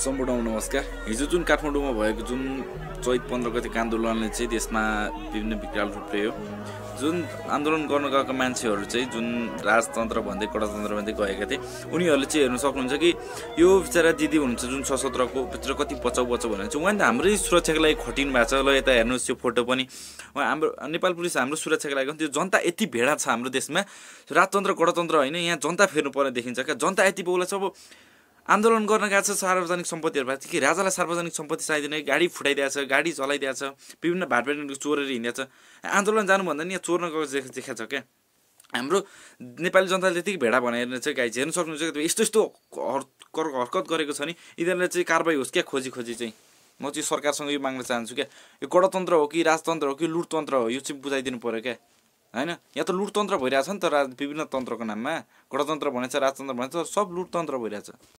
सम्पूर्ण नमस्कार। हिजो जुन काठमाडौँमा भएको जुन चैत 15 गतिको आन्दोलनले चाहिँ देशमा विभिन्न विकराल रूप लियो। जुन आन्दोलन गर्न गएका मान्छेहरू चाहिँ जुन राजतन्त्र भन्दै गणतन्त्र भन्दै गएका थिए, उनीहरूले चाहिँ हेर्न सक्नुहुन्छ कि यो बिचरा दिदी हुनुहुन्छ जुन सशस्त्रको भित्र कति बचाउ भनेर चाहिँ उहाँले हाम्रै सुरक्षाको लागि खटिनु भएको छ। ल यता हेर्नुहोस् यो फोटो पनि हाम्रो नेपाल पुलिस हाम्रो सुरक्षाको लागि त्यो जनता यति भेडा छ हाम्रो देशमा। राजतन्त्र गणतन्त्र होइन, यहाँ जनता फेर्नु पर्ने देखिन्छ क्या। जनता यति बोला छ। अब आन्दोलन गर्न गएको छ, सार्वजनिक सम्पत्तिहरू भएको छ कि राजालाई सार्वजनिक सम्पत्ति चाहिँदैन, गाडी फुटाइदिएको छ, गाडी चलाइदिएको छ, विभिन्न भाटपाटीहरू चोरेर हिँडेको छ। आन्दोलन जानुभन्दा नि यहाँ चोर्न गएको देखाएको छ क्या। हाम्रो नेपाली जनताले त्यतिकै भेडा भनेर चाहिँ गाई हेर्न सक्नुहुन्छ। यस्तो यस्तो हरकत गरेको छ नि, यिनीहरूले चाहिँ कारबाही होस् क्या। खोजी चाहिँ म चाहिँ सरकारसँग यो माग्न चाहन्छु क्या। यो गणतन्त्र हो कि राजतन्त्र हो कि लुटतन्त्र हो, यो चाहिँ बुझाइदिनु पऱ्यो क्या। होइन, यहाँ त लुटतन्त्र भइरहेछ नि त विभिन्न तन्त्रको नाममा। गणतन्त्र भनेछ, राजतन्त्र भनेछ, सब लुटतन्त्र भइरहेछ।